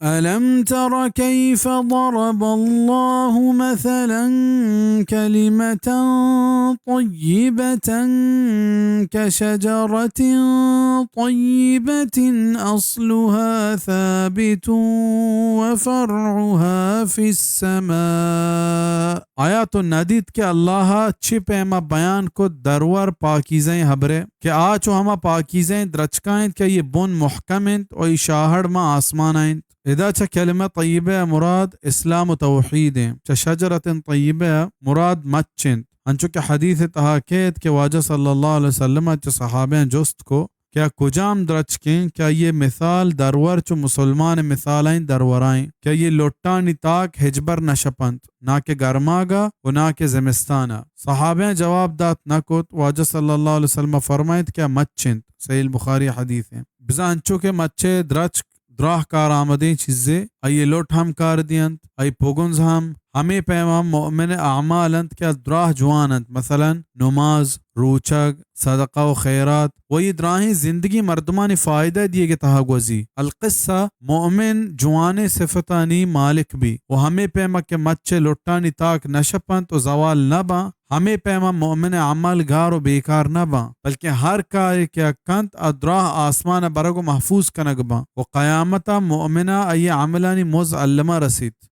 ألم تر كيف ضرب الله مثلا كلمة طيبة كشجرة طيبة أصلها ثابت وفرعها في السماء. آیا تو ندیت کہ اللہ ءَ چی پیما بیان کت درور پاکیزیں حبرے، کہ آ چو ہما پاکیزیں درچکا انت کہ آئی بن محکم انت و آئی شاہڑ ماں آسمانا انت؟ ادا چہ کلمہ طیبہ ءَ مراد اسلام و توحید انت، چہ شجرۃ طیبہ ءَ مراد مچ انت، انچو کہ حدیث ءِ تہا کیت کہ واجہ صلی اللہ علیہ وسلم ءَ چہ صحابیاں جست کو کہ آ کجام درچکیں کہ آئی مثال درور چو مسلمان مثالائیں درورائیں کہ آئی لٹانی تاک ہچبر نہ شپنت، نا کہ گرماگا و نا کہ زمستانا۔ صحابیاں جواب دات نہ کت۔ واجہ صلی اللہ علیہ وسلم فرمائیت کہ آ مچ انت۔ صحیح البخاری حدیث ہیں۔ بزاں انچو کہ مچے درچک دراہ کارآمدیں چیزے، آئی لٹ ہم کار دینت، آئی پگنز ہم، ہمے پیما مؤمن اعمال انت کہ آ دراہ جوان انت، مثلاً نماز، روچگ، صدقہ و خیرات و اے دراہیں زندگی مردمانی فائدہ دیگ ءِ تہا گوزی۔ القصہ، مؤمن جوانیں صفتانی مالک بی و ہمے پیما کہ مچ ءِ لٹانی تاک نہ شپنت و زوال نہ باں، ہمے پیما مؤمن ءِ عمل گار و بیکار نہ باں، بلکیں ہر کارے کہ آ کنت، آ دراہ آسمان ءَ برگ و محفوظ کنگ باں و قیامت ءَ مؤمن ءَ آئی عملانی مز الما رسیت۔